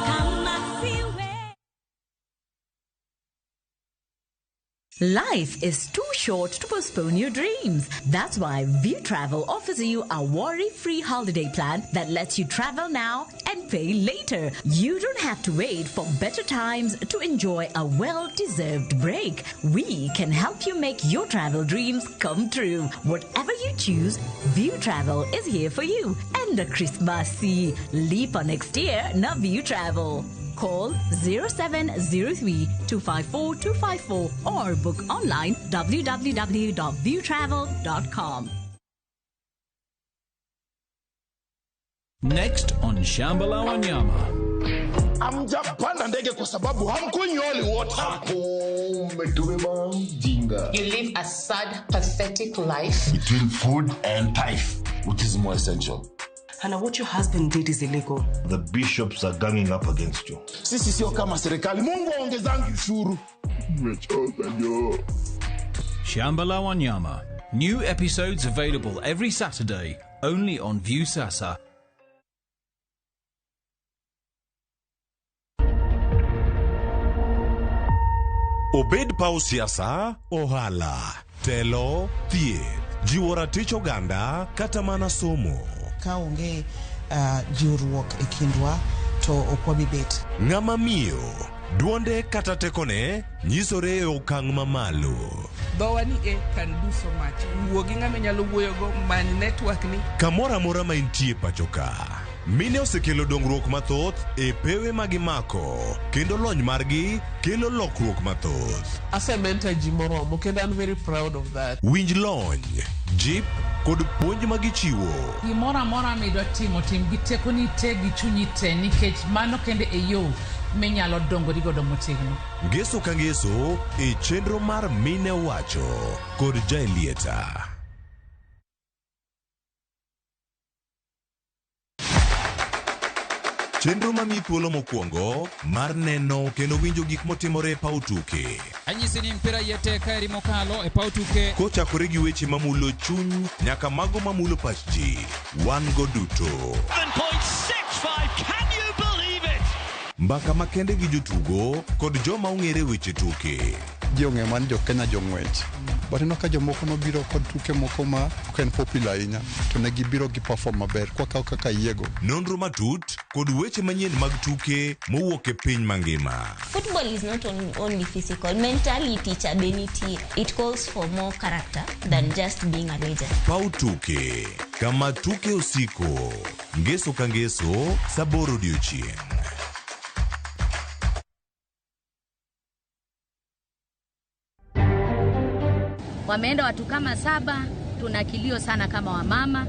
Kama si wewe. Life is too short to postpone your dreams. That's why View Travel offers you a worry-free holiday plan that lets you travel now and pay later. You don't have to wait for better times to enjoy a well-deserved break. We can help you make your travel dreams come true. Whatever you choose, View Travel is here for you. And a Christmas leap on next year, na View Travel. Call 0703 254 254 or book online www.viewtravel.com. Next on Shamba la Wanyama. Hamjapanda ndege kwa sababu hamkunywi holy water. Umetubeba mjinga. You live a sad, pathetic life. Between food and tithe, which is more essential? Hannah, what your husband did is illegal. The bishops are ganging up against you. Sisi sio kama serikali. Mungu aongezangi ushuru. Nimechoka jo. Shamba la Wanyama. New episodes available every Saturday, only on Viusasa. Obed paw siasa, ohala, telo, thieth, jiwo ratich oganda kata mana somo. Ka onge jiwruok e kindwa to ok wabi bet. Ng'ama miyo, duonde kata tekone nyisore e okang' mamalo. Dhowa ni e can do so much. Wuo gi ng'ama inyalo wuoyogo, many network ni. Kamoro amora ma intie pacho ka. Mine osekelo dongruok mathoth e pewe ma gimako kendo lony margi kelo lokruok mathoth. Asementor ji moromo kendo an very proud of that. Winj lony, jip kod puonj ma gichiwo. Gimoro amora midwa timo, tim gi tekoni te gi chunyi te nikech mano kende e yo minyalo dongori godo motegno. Ngeso ka ngeso e chenro mar Mine Wacho kod Jaelieta. Chenro mamiyi thuolo mokwongo mar neno kendo winjo gik motimore e paw tuke. Anyisi ni mpira iye tek kaeri mokalo e paw tuke. Kochakore gi weche mamulo chuny nyaka mago mamulo pach ji, wan go duto. 7.65, can you believe it? Mbaka makende gi jotugo kod joma ong'ere weche tuke. Ji ong'eyo mana ni jo Kenya jong'wech. But ineno ka jomoko nobiro kod tuke moko ma ok en popular ahinya to ne gibiro gi perform maber kwakawo kaka yiego. Nonro matut kod weche manyien mag tuke mowuok e piny mangima. Football is not only physical, mentality cha be nitie. It calls for more character than just being a legend. Paw tuke kama tuke osiko. Ngeso ka ngeso sa 8 odiochieng'. Wameenda watu kama 7. Tuna kilio sana kama wamama,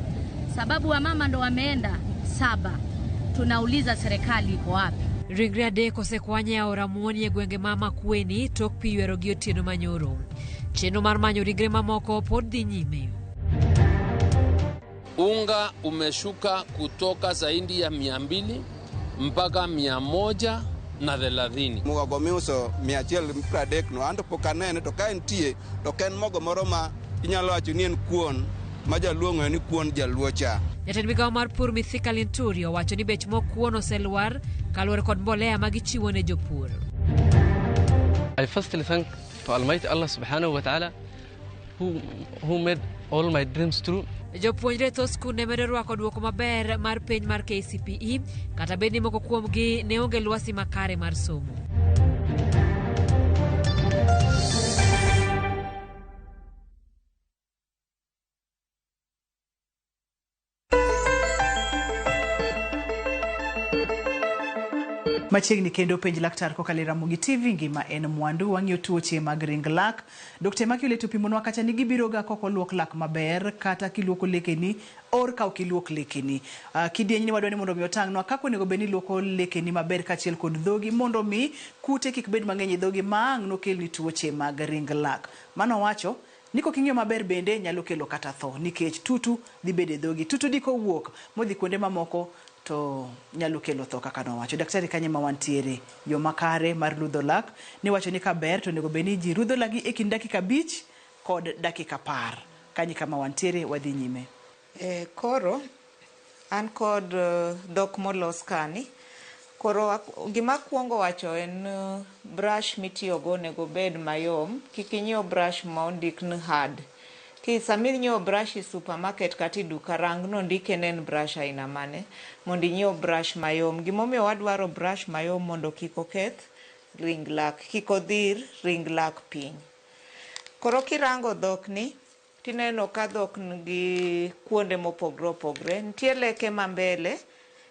sababu wamama ndo wameenda 7. Tunauliza serikali iko wapi? Ringre adek osekwany e aora Muoni e gwenge ma Makueni tok pi ywero gi otieno manyoro. Chenro mar manyo ringre mamoko pod dhi nyime. Unga umeshuka kutoka zaidi ya 200 mpaka 130. Mogo miuso 130 no anto pok anene to ka entie to ok en mogo moro ma inyalo wacho ni en kuon ma jaluo ong'eyo ni kuon jaluo cha. Jatend migawo mar pur Mithika Linturi owacho ni bech mok kuon oselwar kaluwore kod mbolea ma gichiwo ne jopur. I firstly thank to Almighty Allah subhanahu wa ta'ala who made all my dreams true. Jopuonjre e thoth skunde medo rwako duoko maber mar penj mar KCPE kata bed ni moko kuomgi ne onge lwasi makare mar somo. Machiegni kendo penj laktar kokalo e Ramogi TV, ngima en mwandu. Wang'iyo tuoche mag ring lak. Dr. Immaculate opimonwa kacha ni gibiroga kok oluok lak maber kata kiluoko lekeni or ka ok iluok lekeni. Kidieny ni wadwa ni mondo mi otang'nwa kaka onego bed ni iluoko lekeni maber kaachiel kod dhogi mondo mi kute kik bed mang'eny e dhogi ma ang' nokelni tuoche mag ring lak. Mano owacho ni kok ing'iyo maber bende nyalo kelo kata tho nikech tutu dhi bedo e dhogi. Tutu di kowuok modhi kuonde mamoko to nyalo kelo tho kaka nowacho. Daktari kanye ma wantiere, yo makare mar rudho lak, niwacho ni kaber to onego bed ni ji rudho lagi e kind dakika 5 kod dakika 10. Kanye kama wantiere, wadhi nyime. Koro an kod dhok molos kani. Koro gima akwongo wacho en brush mitiyogo onego bed mayom. Kik inyiew brush ma ondik ni hard. Ki sama inyiewo brush e supermarket kata e duka, rang ni ondike ni en brush aina mane mondo inyiew brush mayom. Gimomiyo wadwaro brush mayom mondo kik oketh ring lak, kik odhir ring lak piny. Koro kirango dhok ni, tineno ka dhok nigi kuonde mopogre opogre. Nitie leke ma mbele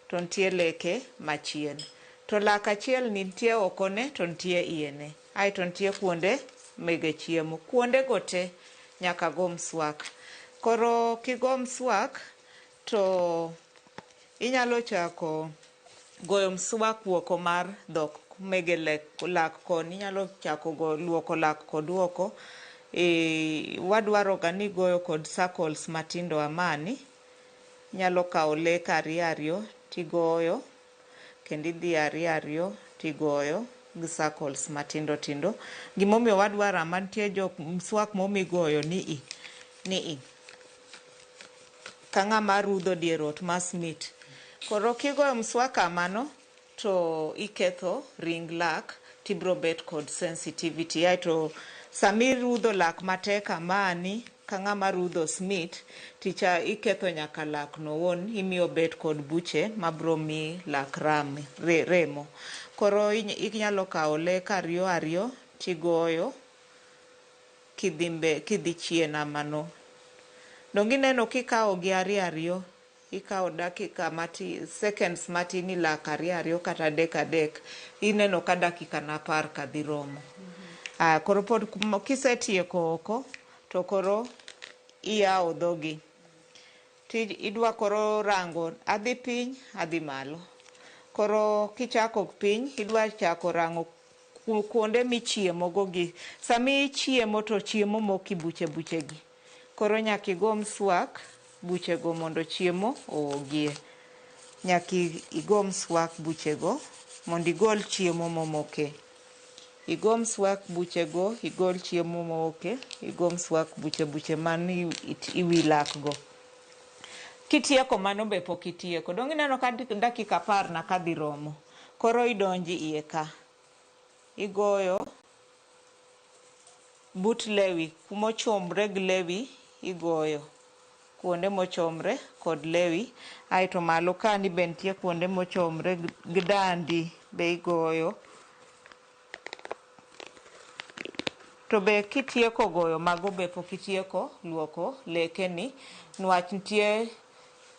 to nitie leke machien. To lak achiel ni nitie okone to nitie iyene. Aeto nitie kuonde mege chiemo. Kuonde go te nyaka go mswak. Koro kigo mswak to inyalo chako goyo mswak oko mar dhok mege lak koni. Inyalo chako luoko lak kod oko. Wadwaro ga ni goyo kod circles matindo amani. Inyalo kawo lek ariyo ariyo tigoyo, kendo idhi ariyo ariyo tigoyo gi circles matindo tindo. Gimomiyo wadwaro ama nitie jok mswak momigoyo ni i ka ng'ama rudho dier ot ma smit. Koro kigoyo mswak kamano to iketho ring lak tibro bet kod sensitivity. Aeto sami rudho lak matek amani ka ng'ama rudho smit ticha iketho nyaka lak no wuon, imiyo bet kod buche mabro mi lak remo. Koro inyalo kawo lek ariyo ariyo tigoyo kidhi chien amano. Donge ineno kikawo gi ariyo ariyo, ikawo dakika matin, seconds matin ilak ariyo ariyo kata adek adek, ineno ka dakika na 10 ka dhi romo. Koro pod kisetieko oko to koro iyawo dhogi. Idwa koro rango adhi piny, adhi malo. Koro kichako piny, idwa chako rango kuonde michiemo go gi. Sami ichiemo to chiemo moki buche buche gi. Koro nyaka igo mswak buchego mondo chiemo owuogie. Nyaka igo mswak buchego mondo igol chiemo momoke. Igo mswak buchego, igol chiemo momoke, igo mswak buche buche man iwi lak go. Kitieko mano be pok itieko. Donge ineno ka dakika 10 na kadhi romo. Koro idonji iye ka. Igoyo but lewi, kumochomre gi lewi igoyo. Kuonde mochomre kod lewi. Aeto malo kani be nitie kuonde mochomre gi dandi be igoyo. To be kitieko goyo mago be pok itieko luoko lekeni, niwach nitie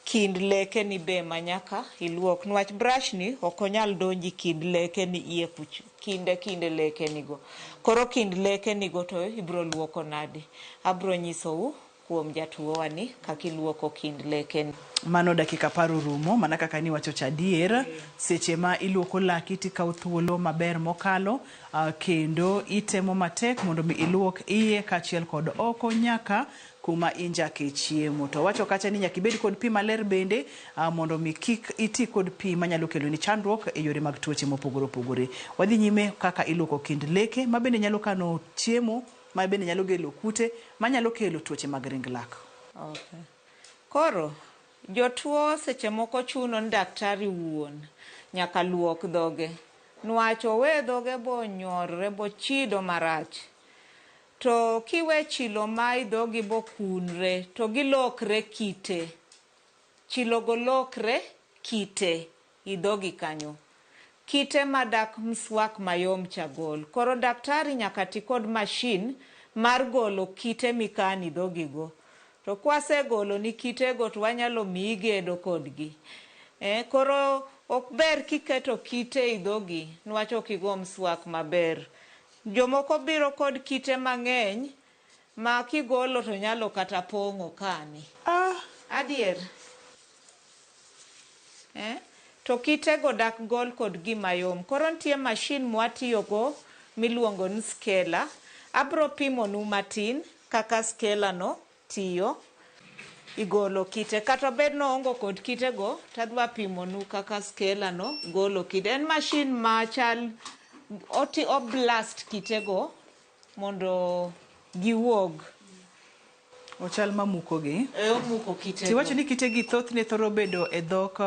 kind lekeni be manyaka iluok, niwach brush ni ok onyal donji kind lekeni iye kucho, kinde lekeni go. Koro kind lekeni go to ibro luoko nade? Abro nyisou kuom jatuowa ni kaka iluoko kind lekeni. Mano dakika 10 orumo, mana kaka niwacho cha adier, seche ma iluoko laki tikawo thuolo maber mokalo, kendo itemo matek mondo mi iluok iye kaachiel kod oko nyaka kuma injake chiemo. To wacho kacha ni nyaka ibed kod pi maler bende mondo mi kik iti kod pi manyalo keloni chandruok e yore mag tuoche mopogore opogore. Wadhi nyime kaka iluoko kind leke ma bende nyalo kano chiemo, ma bende nyalo kelo kute, manyalo kelo tuoche mag ring lak. Okay. Koro jotuo seche moko chuno ni daktari wuon nyaka luok dhoge. Nwach owe dhoge bonyorre bochido marach. To kiwe chilo ma i dhogi bokunre to gilokre kite. Chilo go lokre kite i dhogi kanyo. Kite madak mswak mayom cha gol. Koro daktari nyaka ti kod mashin mar golo kite mikani dhogi go. To kwasegolo ni kitego to wanyalo miyi gedo kodgi. Koro ok ber kiketo kite i dhogi nwach ok igo mswak maber. Jomoko biro kod kite mang'eny ma kigolo to nyalo kata pong'o kani. Adier. To kitego dak gol kod gima yom. Koro nitie mashin mwatiyogo miluongo ni scaler. Abro pimonu matin kaka scaler no tiyo igolo kite. Kata bed noongo kod kitego, tadwa pimonu kaka scaler no golo kite. En mashin machal oti oblast kitego mondo giwuog. Ochal mamukogi. Omuko kitego. Tiwacho ni kitegi thothne thoro bedo e dhok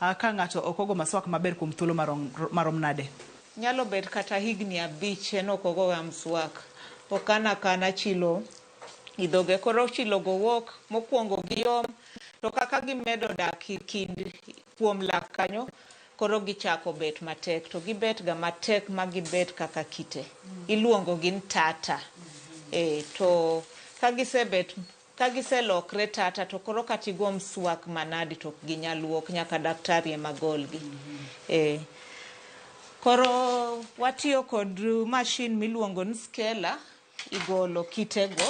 ka ng'ato ok ogo maswak maber kuom thuolo marom nade? Nyalo bet kata higni 5 en ok ogoga mswak. Okana kana chilo i dhoge. Koro chilo go wuok mokwongo giyom, to kaka gimedo dak kind kuom lak kanyo, koro gichako bet matek. To gibet ga matek ma gibet kaka kite. Iluongo gi ni tata. To ka giselokre tata to koro kata igo mswak manadi to ok ginyal wuok, nyaka daktari ema golgi. Koro watiyo kod mashin miluongo ni scaler igolo kitego.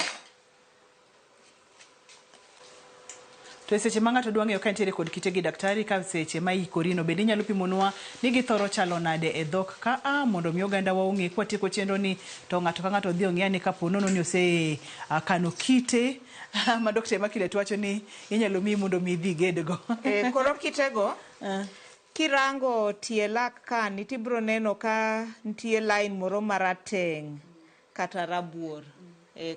To e seche ma ng'ato dwa ng'eyo ka nitiere kod kite gi daktari, ka seche ma ikorino bende inyalo pimonwa ni githoro chalo nade e dhok ka a, mondo mi oganda wa ong'e kwatieko chenro ni to ng'ato ka ng'ato dhi ong'e ni kapo nono ni ose kano kite ma Dr. Immaculate wacho ni inyalo miyi mondo mi idhi igedgo. Koro kitego kirango tie lak kani tibiro neno ka nitie line moro marateng' kata rabuor.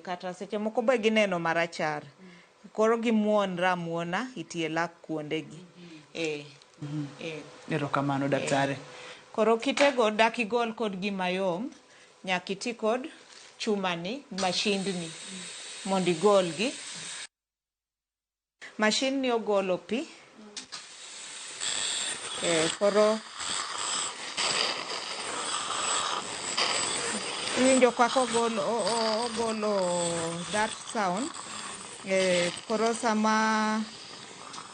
Kata seche moko be gineno marachar. Koro gimuonre amuona e tie lak kuondegi. Erokamano daktari. Koro kitego dak igol kod gima yom, nyaka iti kod chumani, mashindni mondo igolgi. Mashin ni ogolo pi. Koro iwinjo kaka ogolo that sound. Koro sama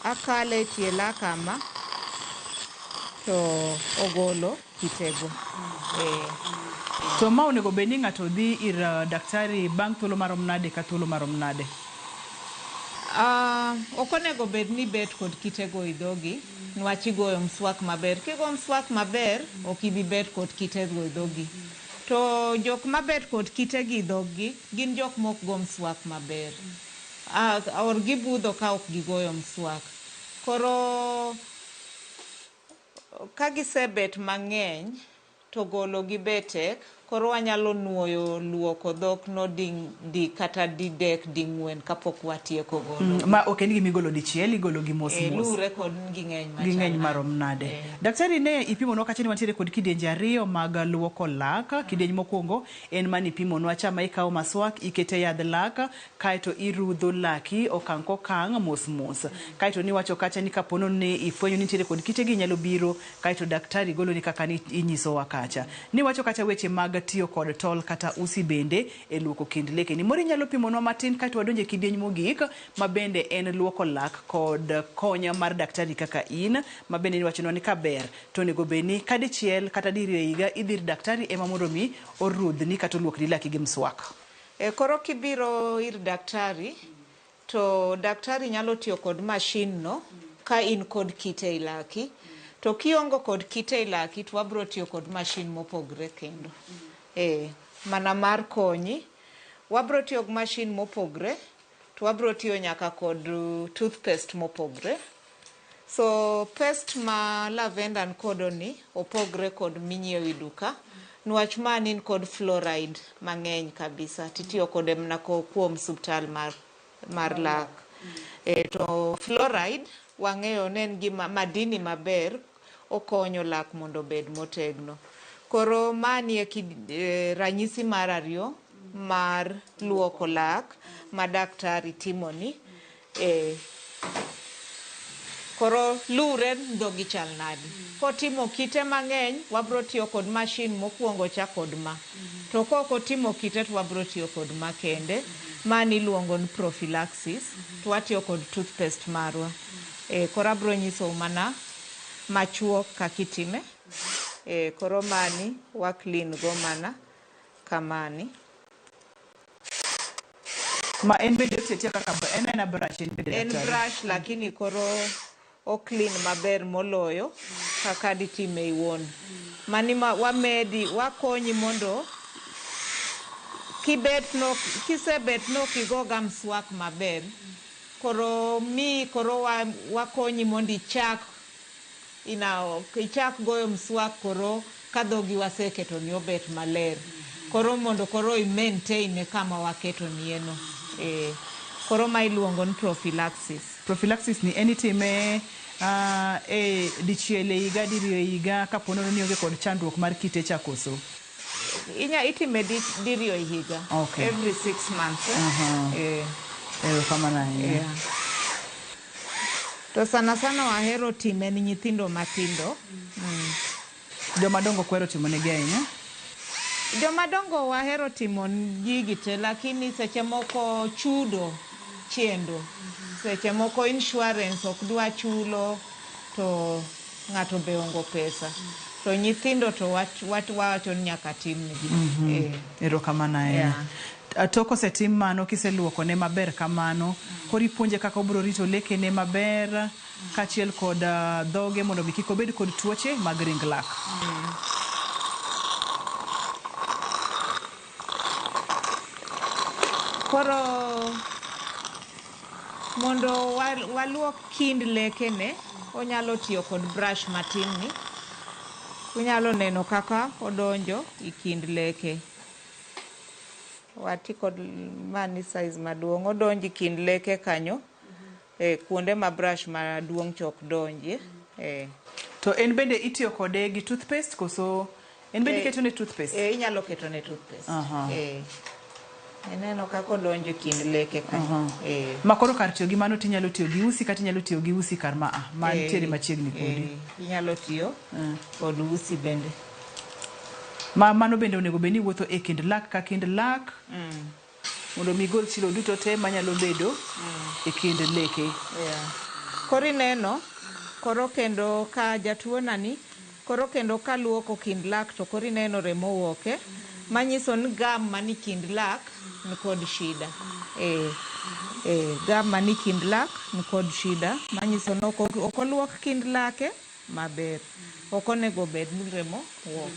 akale e tie lak kama to ogolo kitego. To ma onego bed ni ng'ato dhi ir daktari bang' thuolo marom nade ka thuolo marom nade? Ok onego bed ni bet kod kitego e dhogi, nwach igoyo mswak maber. Kigo mswak maber, ok ibi bet kod kitego e dhogi. To jok mabet kod kitegi e dhoggi gin jok mok go mswak maber. Or gibudho ka ok gigoyo mswak. Koro ka gisebet mang'eny to golo gi be tek. Koro wanyalo nuoyo luoko dhok no di kata didek ding'wen kapok watieko golo. Ma ok en gima igolo dichiel, igolo gi mos mos. Luwre kod ging'eny machal. Ging'eny marom nade. Daktari ne ipimonwa kacha ni wantiere kod kidienje 2 mag luoko lak. Kidieny mokwongo en mane ipimonwa cha ma ikawo maswak, ikete yadh lak, kaeto irudho laki okang' kokang' mos mos. Kaeto niwacho kacha ni kapo ni ifwenyo ni nitiere kod kitegi inyalo biro, kaeto daktari goloni kaka ni inyisowa kacha. Niwacho kacha weche mag tiyo kod tol kata usi bende e luoko kind lekeni. Moro inyalo pimonwa matin kaeto wadonje kidieny mogik ma bende en luoko lak kod konya mar daktari kaka in, ma bende niwachonwa ni kaber to onego bed ni ka dichiel kata diriyo e higa idhi ir daktari ema mondo mi orudhni kata oluokni laki gi mswak. Koro kibiro ir daktari to daktari nyalo tiyo kod mashin no ka in kod kite e laki. To kiongo kod kite e laki to wabro tiyo kod mashin mopogre kendo. Mana mar konyi. Wabro tiyo gi mashin mopogre To wabro tiyo nyaka kod toothpaste mopogre. So paste ma lavender nkodo ni opogre kod minyiewo e duka. Niwach ma ni kod fluoride mang'eny kabisa titiyo kode mana kuom subtal mar lak. To fluoride wang'eyo ne en gima madini maber okonyo lak mondo obed motegno. Koro mani e ranyisi mar ariyo mar luoko lak ma daktari timoni. Koro lure dhogi chal nadi. Kotimo kite mang'eny, wabro tiyo kod mashin mokwongo cha kod ma. To kok otimo kite to wabro tiyo kod ma kende. Mani iluongo ni prophylaxis. To watiyo kod toothpaste marwa. Koro abro nyisou mana machuok kaka itime. Koro mani wa clean go mana kamani. Ma en bende otiyo kaka en aena brush en bende En brush lakini koro o clean maber moloyo kaka ditime iwuon. Mani ma wamedi wakonyi mondo kibet no kisebet no kigoga mswak maber koro mi koro wakonyi mondo ichak ichak goyo mswak koro ka dhogi waseketo ni obet maler. Koro mondo koro i maintain kama waketo nieno. Koro ma iluongo ni prophylaxis. Prophylaxis ni en itime e dichiel e higa, diriyo e higa kapo nono ni onge kod chandruok mar kite cha koso? Inya itime diriyo e higa. Okay. Every 6 months. Erokamano ahinya. Yeah. To sana sana wahero time ni nyithindo matindo. Joma dongo kwero timo negi ahinya? Joma dongo wahero timo gigi te, lakini seche moko chudo chendo. Seche moko insurance ok dwa chulo to ng'ato be ongo pesa. To nyithindo to wacho ni nyaka timnegi. Erokamano ahinya. Tok kosetim mano kiseluokone maber kamano, koro ipuonje kaka obiro rito lekene maber kaachiel kod dhoge mondo mi kik obed kod tuoche mag ring lak. Koro mondo waluok kind lekene, onyalo tiyo kod brush matin ni. Unyalo neno kaka odonjo e kind leke. Wati kod mani size maduong', odonjo e kind leke kanyo. Kuonde ma brush maduong' cha ok donjie. To en bende itiyo kode gi toothpaste koso en bende iketone toothpaste? Inyalo ketone toothpaste. Ineno kaka odonjo e kind leke kanyo. Ma koro kar tiyo gi mano tinyalo tiyo gi usi kata inyalo tiyo gi usi kar ma mantiere machiegni kodi. Inyalo tiyo kod usi bende. Ma mano bende onego bed ni wuotho e kind lak ka kind lak. Mondo mi gol chilo duto te manyalo bedo e kind leke. Koro ineno, koro kendo ka jatuo nani, koro kendo ka luoko kind lak to koro ineno remo wuoke, manyiso ni gum mani kind lak ni kod shida. Gum mani kind lak ni kod shida, manyiso ni ok oluok kind lake maber. Ok onego bed ni remo wuok.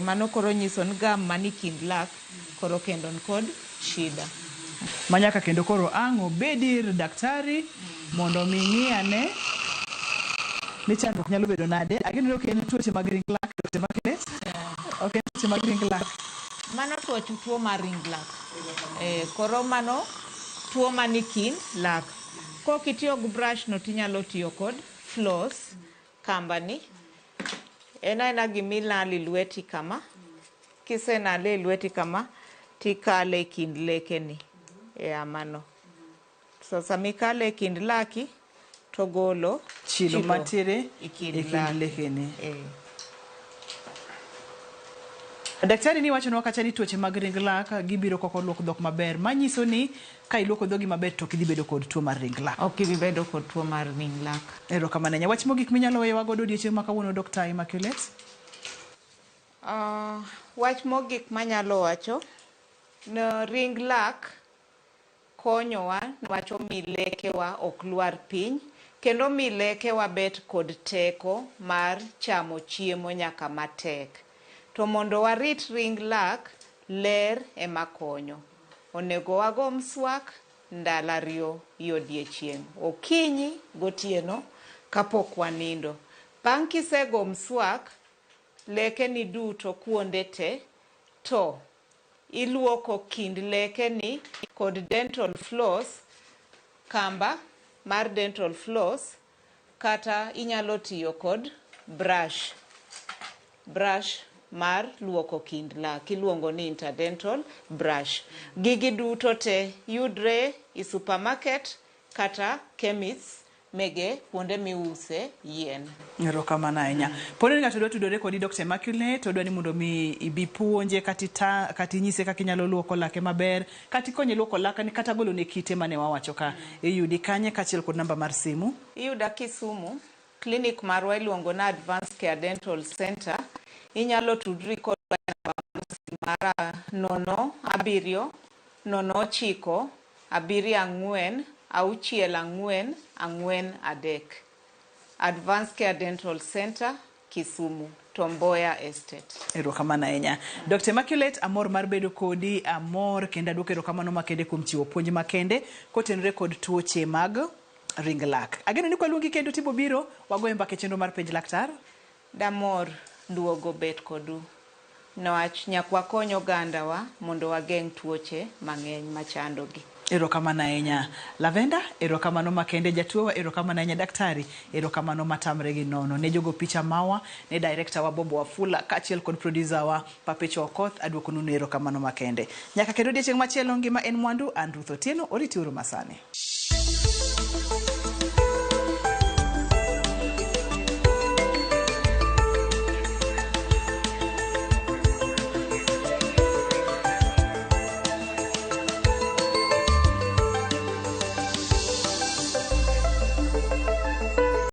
Mano koro nyiso ni gum mani kind lak koro kendo ni kod shida. Manyaka kendo koro ang' obed ir daktari mondo mi ng'i ane ni chandruok nyalo bedo nade. Ageno ni ok en tuoche mag ring lak, Dr. Immaculate. Ok en tuoche mag ring lak. Mano tuo mar ring lak. Koro mano tuo mani kind lak. Kok itiyo gi brush no tinyalo tiyo kod floss kambani. En aena gimilalo e lweti kama. Kisenale e lweti kama, tikale e kind lekeni. Mano. So sama ikale e kind laki, to golo chilo mantiere e kind e kind lekeni. Daktari ni wachonwa kacha ni tuoche mag ring lak gibiro kok oluok dhok maber, manyiso ni ka iluoko dhogi maber to ok idhi bedo kod tuo mar ring lak. Ok ibi bedo kod tuo mar ring lak. Erokamano ahinya. Wach mogik minyalo weyowa godo odiochieng' ma kawuono Dr. Immaculate? Wach mogik manyalo wacho, no ring lak konyowa niwach omi lekewa ok lwar piny kendo mi lekewa bet kod teko mar chamo chiemo nyaka matek. To mondo warit ring lak, ler ema konyo. Onego wago mswak ndalo ariyo e odiechieng', okinyi gotieno kapok wanindo. Bang' kisego mswak lekeni duto kuonde te to iluoko kind lekeni kod dental floss, kamba mar dental floss kata inyalo tiyo kod brush, brush mar luoko kind lak iluongo ni interdental brush. Gigi duto te yudre e supermarket kata chemists mege kuonde miuse yien. Erokamano ahinya. Poni ni ng'ato dwa tudore kodi Dr. Immaculate, odwa ni mondo mi ibi puonje kata ita, kata inyise kaka inyalo luoko lake maber, kata ikonye luoko lakni kata golone kite mane wawacho ka. Iyudi kanye kaachiel kod namba mar simu? Iyuda Kisumu, clinic marwa iluongo ni Advanced Care Dental Center. Inyalo tudri kodwa e namba mar simu mara 0 7 0 9 7 4 6 4 3. Advanced Care Dental Center, Kisumu, Tom Mboya Estate. Erokamano ahinya. Dr. Immaculate, amor mar bedo kodi, amor kendo aduoko erokamano makende kuom chiwo puonj makende kotenore kod tuoche mag ring lak. Ageno ni kwaluongi kendo tibo biro, wagoye mbaka e chenro mar penj laktar. Damor duogo bet kodu. Niwach nyaka wakony ogandawa mondo wageng' tuoche mang'eny machandogi. Erokamano ahinya. Lavenda, erokamano makende. Jatuowa, erokamano ahinya. Daktari, erokamano matamre gi nono. Ne jogo picha mawa, ne director wa Bobo Wafula, kaachiel kod producer wa Papecho Okoth, aduoko nunu erokamano makende. Nyaka kendo odiechieng' machielo, ngima en mwandu, an Ruth Otieno, oriti uru masani.